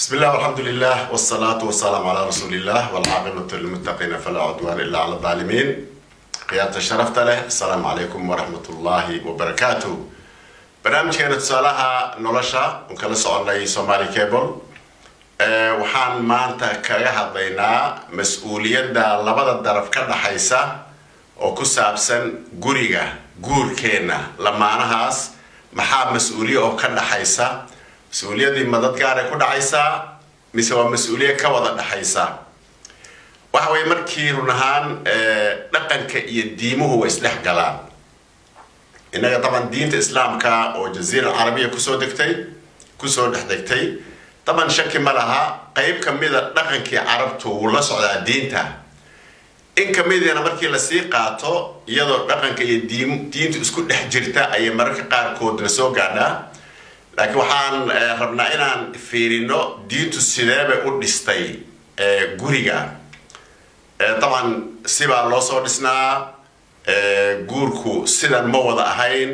بسم الله والحمد لله والصلاة والسلام على رسول الله والعاقبة للمتقين فلا عدوان إلا على الظالمين. Akhyaarta sharafta leh, السلام عليكم ورحمة الله وبركاته. Barnaamijkeena tusaalaha nolosha un kala soconay Somali Cable, waxaan maanta kaga hadlaynaa mas-uuliyadda labada daraf ka dhaxaysa oo ku saabsan guriga guurkeenna. Lamaanahaas maxaa mas-uuliya oo ka dhaxaysa? Mas-uuliyaddii madad gaaray ku dhacaysaa mise waa mas-uuliya ka wada dhaxaysa? Waxa weye, markii run ahaan dhaqanka iyo diimuhu way isdhex galaan. Innaga taban diinta Islaamka oo Jaziira Carabiya kusoo degtay, kusoo dhex degtay, taban shaki ma laha, qayb kamida dhaqankii Carabtu wuu la socdaa diinta. In kamidina markii lasii qaato, iyadoo dhaqanka iyo diintu isku dhex jirta ayay mararka qaarkoodna soo gaadhaa. Laakiin waxaan rabnaa inaan fiirino diintu sidee bay u dhistay guriga. Taban sibaa loo soo dhisnaa guurku, sidan ma wada ahayn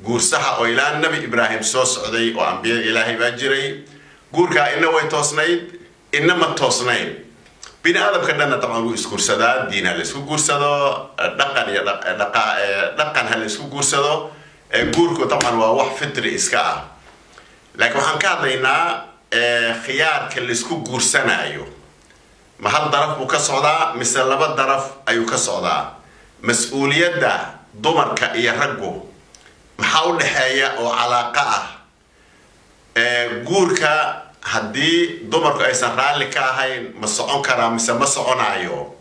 guur saxa oo ilaa Nebi Ibraahim soo socday oo ambiyada Ilaahay baa jiray. Guurkaa ina way toosnayd, ina ma toosnayn. Bini aadamka dhanna dabcan wuu isguursadaa. Diin ha la isku guursado, dhaqan iyo dhaqan ha la isku guursado, guurku dabcan waa wax fitri iska ah. Laakiin waxaan ka hadlaynaa khiyaarka la isku guursanaayo. Ma hal daraf buu ka socdaa mise laba daraf ayuu ka socdaa? Mas-uuliyadda dumarka iyo raggu maxaa u dhexeeya oo calaaqa ah? Guurka haddii dumarku aysan raalli ka ahayn, ma socon karaa mise ma soconaayo?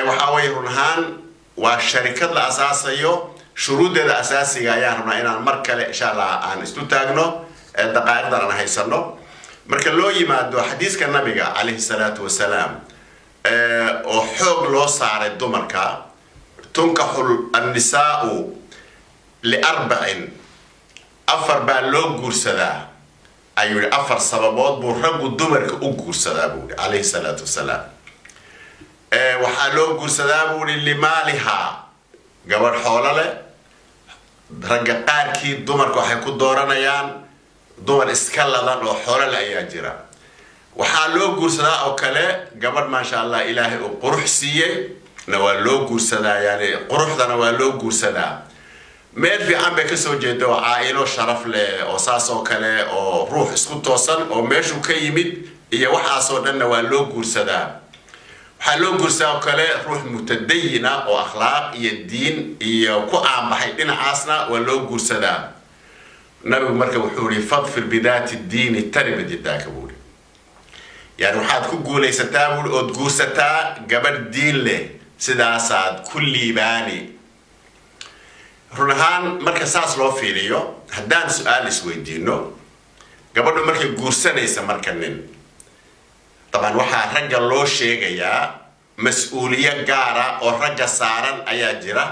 Waxaa weeye, run ahaan waa sharikad la asaasayo. Shuruuddeeda asaasiga ayaan rabnaa inaan mar kale, insha Allah, aan isku taagno daqaa'iqdan aan haysano. Marka loo yimaado xadiiska Nabiga عليه الصلاة والسلام oo xoog loo saaray dumarka, تنكح النساء لأربع, afar baa loo guursadaa ayuu yihi. Afar sababood buu raggu dumarka u guursadaa buu yihi عليه الصلاة والسلام. Waxaa loo guursadaa, buu yihi, لمالها, gabadh xoolo leh. Ragga qaarkii dumarka waxay ku dooranayaan dumar iska ladan oo xoolo leh ayaa jira. Waxaa loo guursadaa oo kale gabadh, maasha Allah, Ilaahay uu qurux siiyey na waa loo guursadaa. Yani quruxdana waa loo guursadaa. Meel fiican bay kasoo jeeda oo caa-ilo sharaf leh oo saas oo kale oo ruux isku toosan oo meeshuu ka yimid iyo waxaasoo dhanna waa loo guursadaa. Waxaa loo guursadaa oo kale ruux mutadayin ah oo akhlaaq iyo diin iyo ku caanbaxay, dhinacaasna waa loo guursadaa. Nabigu marka wuxuu yihi: فاظفر بذات الدين تربت يداك, buu yihi. Yani waxaad ku guulaysataa, buuri, ood guursataa gabadh diin leh, sidaasaad ku liibaani. Run ahaan marka saas loo fiiriyo, haddaan su-aal isweydiino, gabadhu markay guursanaysa marka nin, dabcan waxaa ragga loo sheegayaa mas-uuliyo gaara oo ragga saaran ayaa jira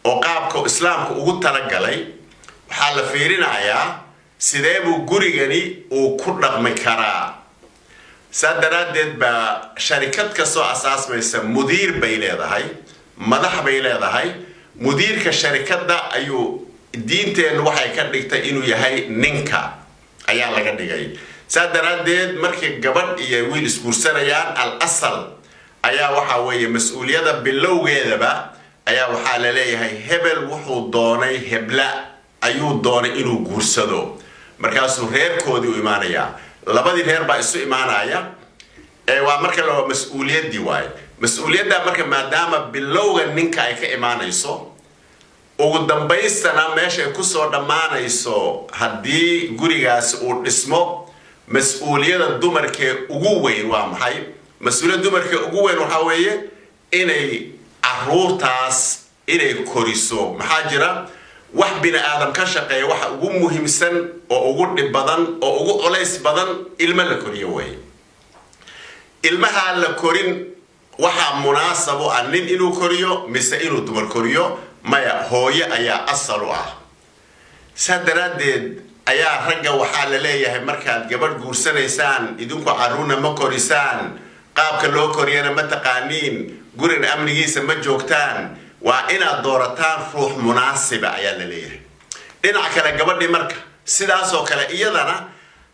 oo qaabka Islaamka ugu talagalay. Waxaa la fiirinayaa sidee buu gurigani uu ku dhaqmi karaa. Saa daraaddeed baa sharikad kastoo asaasmaysa mudiir bay leedahay, madax bay leedahay. Mudiirka sharikadda ayuu diinteennu waxay ka dhigtay inuu yahay ninka ayaa laga dhigay. Saa daraaddeed markii gabadh iyo wiil isguursanayaan, al asal ayaa waxaa weeye mas-uuliyadda bilowgeedaba ayaa waxaa la leeyahay hebel wuxuu doonay hebla ayuu doonay inuu guursado. Markaasuu reerkoodii u imaanayaa, labadii reer baa isu imaanaya. Waa marka la mas-uuliyaddii waaye. Mas-uuliyadda marka maadaama bilowga ninka ay ka imaanayso, ugu dambaystana meesha ay kusoo dhammaanayso haddii gurigaasi uu dhismo, mas-uuliyada dumarkee ugu weyn waa maxay? Mas-uuliyadda dumarkee ugu weyn waxaa weeye inay caruurtaas inay koriso. Maxaa jira? Wax bini aadam ka shaqeeya waxa ugu muhiimsan oo ugu dhib badan oo ugu culays badan ilmo la koriyo weeye. Ilmaha la korin, waxaa munaasab u ah nin inuu koriyo mise inuu dumar koriyo? Maya, hooyo ayaa asal u ah. Saa daraaddeed ayaa ragga waxaa la leeyahay: markaad gabadh guursanaysaan, idinku carruurna ma korisaan, qaabka loo koriyana ma taqaaniin, guriga amnigiisa ma joogtaan, waa inaad doorataan ruux munaasiba ayaa la leeyahay. Dhinaca kale, gabadhii marka sidaasoo kale iyadana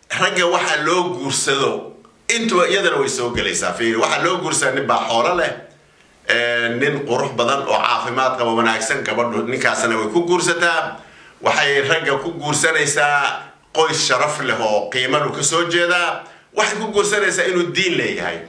Ragga waxa loo guursado intuba iyadana way soo gelaysaa. Fiiri, waxaa loo guursadaa nin baa xoolo leh, nin qurux badan oo caafimaad qaba, wanaagsan, gabadhu ninkaasna way ku guursataa. Waxay ragga ku guursanaysaa qoys sharaf leh oo qiimalu ka soo jeedaa. Waxay ku guursanaysaa inuu diin leeyahay.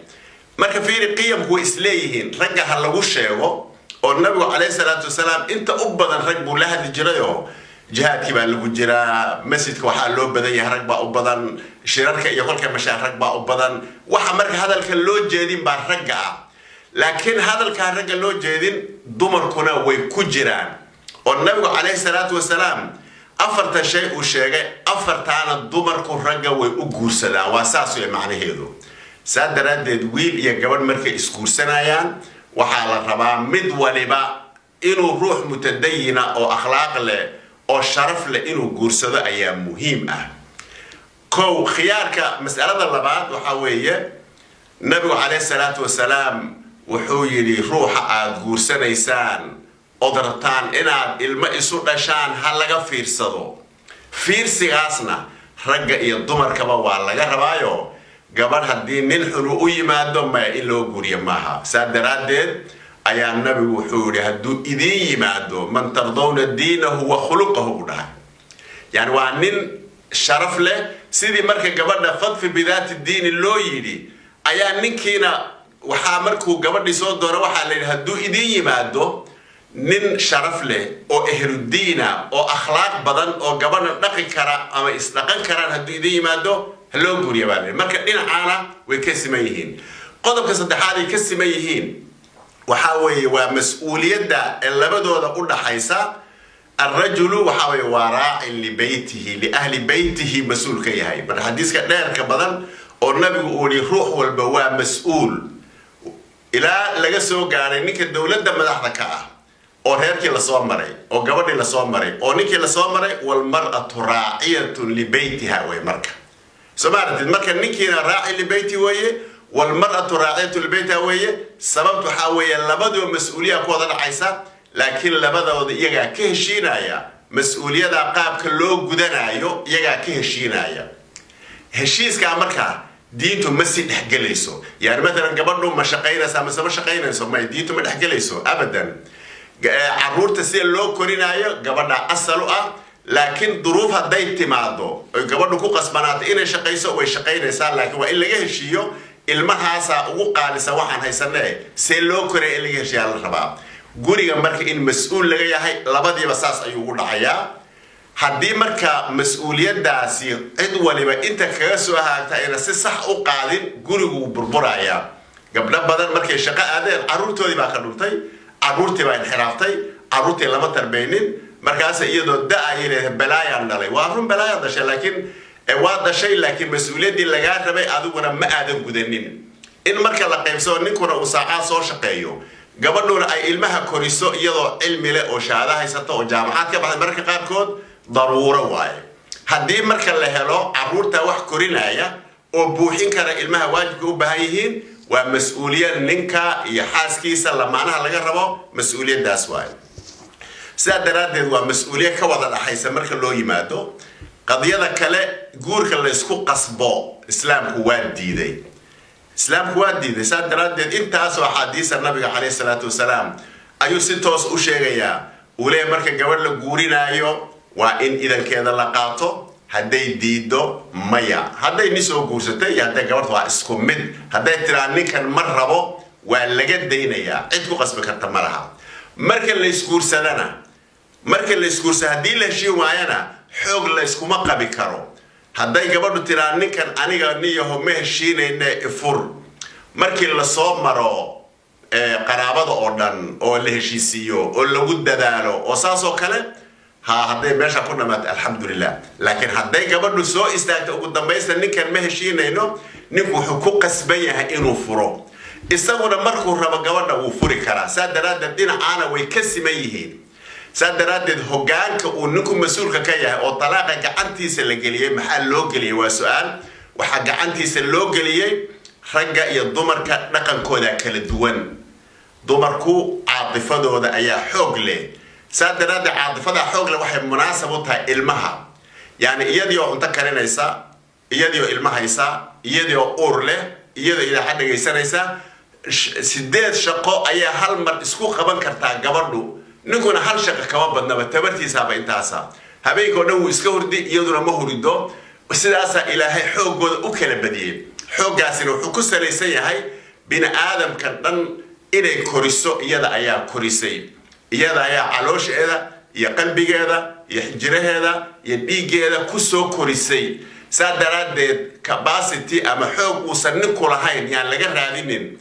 Marka fiiri, qiyamku way isleeyihiin. Ragga ha lagu sheego oo Nabigu calayhi salaatu wasalaam inta u badan rag buu la hadli jirayoo jihaadkii baa lagu jiraa, masjidka waxaa loo badan yahay rag baa u badan, shirarka iyo kolka mashaa rag baa u badan. Waxa marka hadalka loo jeedin baa ragga ah, laakiin hadalkaa ragga loo jeedin dumarkuna way ku jiraan, oo Nabigu calayhi salaatu wasalaam afartan shay uu sheegay, afartaana dumarku ragga way u guursadaan. Waa saas wey macnaheedu. Saa daraaddeed wiil iyo gabadh markay isguursanayaan, waxaa la rabaa mid waliba inuu ruux mutadayina oo akhlaaq leh oo sharaf leh inuu guursado ayaa muhiim ah. Kow, khiyaarka. Mas'alada labaad waxaa weeye, Nabigu calayhi salaatu wasalaam wuxuu yidhi: ruuxa aada guursanaysaan ood rabtaan inaad ilmo isu dhashaan, ha laga fiirsado. Fiirsigaasna ragga iyo dumarkaba waa laga rabaayo. Gabadh haddii nin xunu u yimaado, maya, in loo guuriyo maaha. Saa daraaddeed ayaa Nabigu wuxuu yidhi: hadduu idiin yimaado man tardawna diinahu wa khuluqahu, buu dhahay, yani waa nin sharaf leh. Sidii marka gabadha fadfi bidaati diini loo yidhi, ayaa ninkiina waxaa markuu gabadhii soo doono waxaa la yidhi: hadduu idiin yimaado nin sharaf leh oo ehludiina oo akhlaaq badan oo gabadha dhaqi kara ama isdhaqan karaan, hadduu idiin yimaado, ha loo guuriya, baa la yidhi. Marka dhinacaana way ka siman yihiin. Qodobka saddexaad ay ka siman yihiin waxaa weeye waa mas-uuliyadda ee labadooda u dhaxaysa. Alrajulu waxaa weeye waa raacin libeytihi, liahli beytihi mas-uul ka yahay. Marka xadiiska dheerka badan oo Nabigu uu yihi ruux walba waa mas-uul, ilaa laga soo gaaray ninka dowladda madaxda ka ah, oo reerkii lasoo maray, oo gabadhii lasoo maray, oo ninkii lasoo maray, walmar'atu raaciyatun libeytiha wey. Marka soo ma aragtid? Marka ninkiina raaci libeyti weeye, walmar'atu raaciyatu libeytiha weeye. Sababtu waxaa weeye labaduba mas-uuliyaa ku wada dhacaysa, laakiin labadooda iyagaa ka heshiinaya mas-uuliyada qaabka loo gudanayo, iyagaa ka heshiinaya. Heshiiskaa markaa diintu ma si dhexgelayso. Yani matalan, gabadhu ma shaqaynaysaa mise ma shaqaynayso? May, diintu ma dhexgelayso abadan. Caruurta sida loo korinaayo gabadha asal u ah, laakiin duruuf hadday timaado oy gabadhu ku qasbanaato inay shaqayso, way shaqaynaysaa, laakiin waa in laga heshiiyo. Ilmahaasaa ugu qaalisa waxaan haysanee, see loo koraya in laga heshiiyaa la rabaa. Guriga marka in mas-uul laga yahay labadiiba saas ayuu ugu dhacayaa. Haddii marka mas-uuliyaddaasi cid waliba inta kaga soo hagaagta ayna si sax u qaadin, gurigu burburayaa. Gabdho badan markay shaqo aadeen, carruurtoodii baa ka dhuntay, carruurtii baa inxiraaftay, carruurtii lama tarbeynin. Markaas iyadoo da ayay leedahay: balaayaan dhalay. Waa run, balaayaan dhashay, laakiin waa dhashay, laakiin mas-uuliyaddii lagaa rabay adiguna ma aadan gudanin. In marka la qaybsado, ninkuna uu saacaa soo shaqeeyo, gabadhuna ay ilmaha koriso iyadoo cilmi leh oo shahaado haysata oo jaamacad ka baxday, mararka qaarkood daruuro waaye. Haddii marka la helo carruurta wax korinaya oo buuxin kara ilmaha waajibka u baahan yihiin, waa mas-uuliyad ninka iyo xaaskiisa lamaanaha laga rabo, mas-uuliyaddaas waaye. Sidaa daraaddeed waa mas-uuliyad ka wada dhaxaysa. Marka loo yimaado qadiyada kale, guurka laysku qasbo, Islaamku waa diiday, Islaamku waa diiday. Saa daraaddeed intaasoo axaadiisa Nabiga calayhi salaatu wasalaam ayuu si toos u sheegayaa. Uu leeyahy marka gabadh la guurinaayo waa in idankeeda la qaato. Hadday diido, maya. Hadday nin soo guursatay iyo hadday gabadh waa isku mid. Hadday tiraa ninkan ma rabo, waa laga daynayaa, cid ku qasbi karta ma laha. Marka la isguursadana, marka la isguursado, haddii la heshiin waayana, xoog la yskuma qabi karo. Hadday gabadhu tiraa ninkan aniga niyaho ma heshiinayne, ifur, markii lasoo maro qaraabada oo dhan oo la heshiisiiyo oo lagu dadaalo oo saas oo kale ha, hadday meesha ku dhamaato, alxamdulilah. Laakiin hadday gabadhu soo istaagto ugu dambaysta ninkan ma heshiinayno, ninku wuxuu ku qasban yahay inuu furo. Isaguna markuu rabo gabadha wuu furi karaa. Saa daraaddeed dhinacaana way ka siman yihiin. Saa daraaddeed hoggaanka uu ninku mas-uulka ka yahay oo talaaqa gacantiisa la geliyey, maxaa loo geliyey? Waa su-aal. Waxaa gacantiisa loo geliyey ragga iyo dumarka dhaqankooda kala duwan. Dumarku caatifadooda ayaa xoog leh. Saa daraaddeed caatifada xoog leh waxay munaasab u tahay ilmaha, yani iyadii oo cunto karinaysa. Iyadii oo ilmo haysa, iyadii oo uur leh, iyadoo idaacad dhegaysanaysa, 8 shaqo ayaa hal mar isku qaban kartaa gabadhu. Ninkuna hal shaqo kama badnaba, tabartiisaaba intaasa. Habeenka oo dhan wuu iska hurdi, iyaduna ma hurido. Sidaasaa Ilaahay xooggooda u kala badiyey. Xooggaasina wuxuu ku salaysan yahay bini aadamka dhan inay koriso. Iyada ayaa korisay, iyada ayaa caloosheeda iyo qalbigeeda iyo xinjiraheeda iyo dhiiggeeda kusoo korisay. Saa daraaddeed capacity ama xoog uusan ninku lahayn yaan laga raadinin.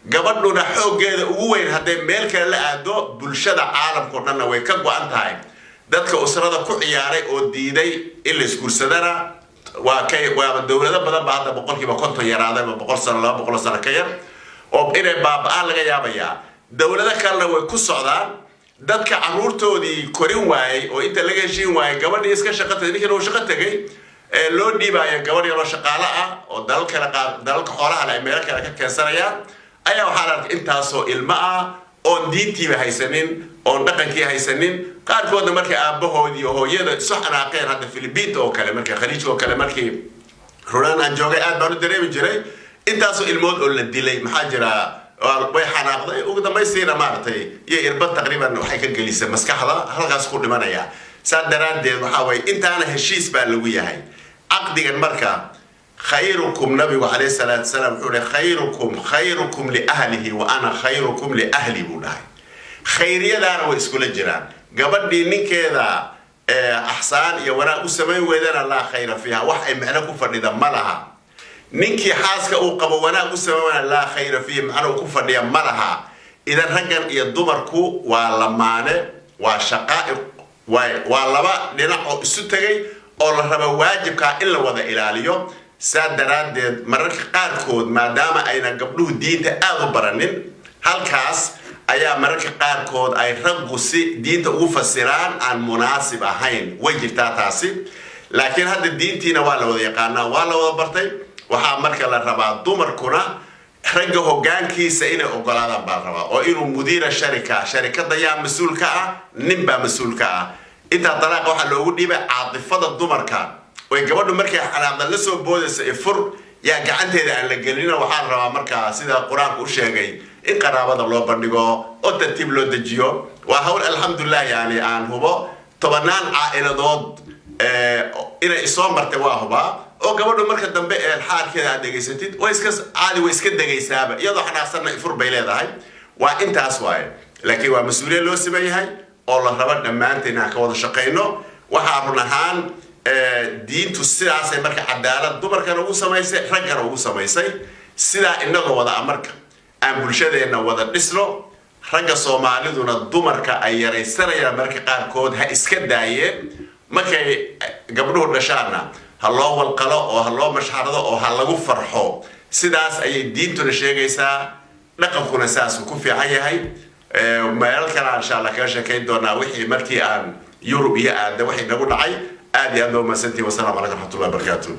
Gabadhuna xooggeeda ugu weyn hadday meel kale la aado, bulshada caalamkao dhanna way ka go-an tahay. Dadka usrada ku ciyaaray oo diiday in la isguursadana waa kay, waaba dowlado badan ba hadda 50% yaraaday, ama 100 sano, 200 sano ka yar oo inay baaba-aan laga yaabayaa. Dowlado kalena way ku socdaan. Dadka caruurtoodii korin waayey oo inta laga heshiin waayey, gabadhii iska shaqo tagay, ninkiina uu shaqo tegay, ee loo dhiibaayo gabadh yaroo shaqaale ah oo dalal kale qaar, dalalka xoolaha leh ay meelo kale ka keensanayaan, ayaa waxaa la arkay intaasoo ilmo ah oon diintiiba haysanin, oon dhaqankii haysanin. Qaarkoodna markay aabbahoodii iyo hooyada isu xanaaqeen, hadda Filibiinta oo kale, markii Khaliijka oo kale, markii runaan aan joogay aad baan u dareemi jiray intaasoo ilmood oo la dilay. Maxaa jira? Way xanaaqday, ugu dambaystiina maaragtay iyo irbad taqriiban waxay ka gelisay maskaxda, halkaas ku dhimanaya. Saa daraaddeed waxaa waye intaana heshiis baa lagu yahay caqdigan. Marka khayrukum, nabigu calayhi salaatu wasalaam wuxuu dhahay: "Khayrukum khayrukum liahlihi wa ana khayrukum liahli," buu dhahay. Khayriyadaana way iskula jiraan. Gabadhii ninkeeda axsaan iyo wanaag u samayn weydana, laa khayra fiiha, wax ay micno ku fadhida ma laha. Ninkii xaaska uu qabo wanaag u samayn weydana, laa khayra fiihi, macno uu ku fadhiya ma laha. Idan raggan iyo dumarku waa lamaane, waa shaqaa'iq, waa laba dhinac oo isu tegay oo la rabo waajibkaa in la wada ilaaliyo. Saa daraaddeed mararka qaarkood, maadaama ayna gabdhuhu diinta aada u baranin, halkaas ayaa mararka qaarkood ay raggu si diinta ugu fasiraan aan munaasib ahayn. Way jirtaa taasi, laakiin hadda diintiina waa la wada yaqaanaa, waa la wada bartay. Waxaa marka la rabaa dumarkuna ragga hoggaankiisa inay ogolaadaan baa la rabaa, oo inuu mudiira sharika, sharikada yaa mas-uul ka ah? Nin baa mas-uul ka ah. Intaa dalaaqa waxaa loogu dhiibay caatifada dumarka oy gabadhu markay xanaaqda la soo boodaysa ifur, yaa gacanteeda aan la gelina. Waxaa la rabaa markaa, sida Qur-aanku u sheegay, in qaraabada loo bandhigo oo tartiib loo dejiyo. Waa hawl, alxamdulilah, yani aan hubo tobanaan caa'iladood inay isoo martay. Waa hubaa oo gabadhu marka dambe ee xaalkeeda aad dhegaysatid, way iska caadi, way iska degaysaaba. Iyadoo xanaaqsanna ifur bay leedahay. Waa intaas waaye, laakiin waa mas-uuliyad loo siman yahay oo la rabo dhammaanteen inaan ka wada shaqayno. Waxaa run ahaan diintu sidaasay marka cadaalad dumarkana ugu samaysay, raggana ugu samaysay. Sidaa inagoo wada marka aan bulshadeenna wada dhisno. Ragga Soomaaliduna dumarka ay yaraysanayaan marka qaarkood ha iska daayeen. Markay gabdhuhu dhashaanna ha loo walqalo oo ha loo mashxarado oo ha lagu farxo. Sidaas ayay diintuna sheegaysaa, dhaqankuna saasuu ku fiican yahay. Meelal kale insha Allah kaga sheekayn doonaa wixii markii aan Yurub iyo aadna wixii nagu dhacay. Aad iyo aad baa umahadsantihi. Wasalaamu calaykum raxmatullahi wabarakaatu.